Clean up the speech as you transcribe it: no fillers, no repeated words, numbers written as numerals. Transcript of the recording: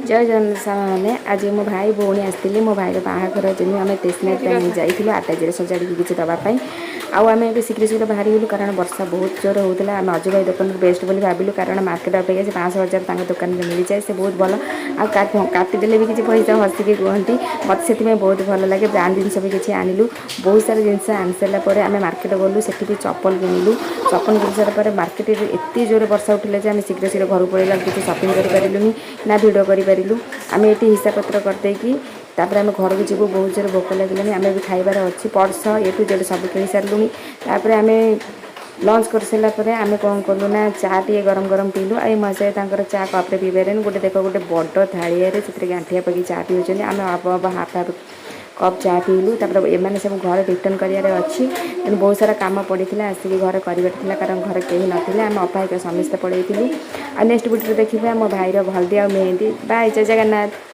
ଜୟ ଜଗନ୍ନାଥ ସାଙ୍ଗମାନେ। ଆଜି ମୋ ଭାଇ ଭଉଣୀ ଆସିଥିଲେ। ମୋ ଭାଇର ବାହାଘର ଦିନ ଆମେ ଷ୍ଟେସନାରୀ ପାଇଁ ଯାଇଥିଲୁ, ଆଟାଜିରେ ସଜାଡ଼ିକି କିଛି ଦେବା ପାଇଁ। ଆଉ ଆମେ ଏବେ ଶୀଘ୍ର ଶୀଘ୍ର ବାହାରିଗଲୁ, କାରଣ ବର୍ଷା ବହୁତ ଜୋର ହେଉଥିଲା। ଆମେ ଅଜୁ ଭାଇ ଦୋକାନରୁ ବେଷ୍ଟ ବୋଲି ଭାବିଲୁ, କାରଣ ମାର୍କେଟ ଅପେକ୍ଷା ସେ 500 1000 ତାଙ୍କ ଦୋକାନରେ ମିଳିଯାଏ। ସେ ବହୁତ ଭଲ ଆଉ କାଟିଦେଲେ ବି କିଛି ପଇସା ହସିକି କୁହନ୍ତି। ମୋତେ ସେଥିପାଇଁ ବହୁତ ଭଲ ଲାଗେ। ବ୍ରାଣ୍ଡ ଜିନିଷ ବି କିଛି ଆଣିଲୁ। ବହୁତ ସାରା ଜିନିଷ ଆଣି ସାରିଲା ପରେ ଆମେ ମାର୍କେଟ ଗଲୁ। ସେଠି ବି ଚପଲ କିଣିଲୁ। ଚପଲ କିଣି ସାରିଲା ପରେ ମାର୍କେଟରେ ଏତେ ଜୋରେ ବର୍ଷା ଉଠିଲା ଯେ ଆମେ ଶୀଘ୍ର ଶୀଘ୍ର ଘରକୁ ପଳେଇଲୁ। ଆଉ କିଛି ସପିଂ କରିପାରିଲୁନି ନା ଭିଡ଼ିଓ କରିପାରିଲୁ। ଆମେ ଏଠି ହିସାବ ପତ୍ର କରିଦେଇକି ତାପରେ ଆମେ ଘରକୁ ଯିବୁ। ବହୁତ ଜୋରେ ଭୋକ ଲାଗିଲାଣି, ଆମେ ବି ଖାଇବାର ଅଛି। ପର୍ସ, ଏ ଟୁ ଜେଡ଼ ସବୁ କିଣି ସାରିଲୁଣି। ତାପରେ ଆମେ ଲଞ୍ଚ କରିସାରିଲା ପରେ ଆମେ କ'ଣ କଲୁ ନା ଚା ଟିକେ ଗରମ ଗରମ ପିଇଲୁ। ଆଉ ଏ ମହାଶୟ ତାଙ୍କର ଚା କପ୍ରେ ପିଇପାରିଲେନି। ଗୋଟେ ଦେଖ, ଗୋଟେ ବଡ଼ ଥାଳିଆରେ ସେଥିରେ ଗାଣ୍ଠିଆ ପକେଇ ଚା ପିଉଛନ୍ତି। ଆମେ ଅଳ୍ପ ଅଳ୍ପ ହାଫ୍ ହାଫ୍ କପ୍ ଚା ପିଇଲୁ। ତାପରେ ଏମାନେ ସବୁ ଘରେ ରିଟର୍ଣ୍ଣ କରିବାର ଅଛି, ତେଣୁ ବହୁତ ସାରା କାମ ପଡ଼ିଥିଲା, ଆସିକି ଘରେ କରିବାର ଥିଲା, କାରଣ ଘରେ କେହି ନଥିଲେ। ଆମେ ଅପା ହେଇକା ସମସ୍ତେ ପଳେଇଥିଲୁ। ଆଉ ନେକ୍ସଟ ଭିଡ଼ିଓରେ ଦେଖିବା ମୋ ଭାଇର ହଳଦୀ ଆଉ ମେହେନ୍ଦି। ବାଏ, ଜୟ ଜଗନ୍ନାଥ।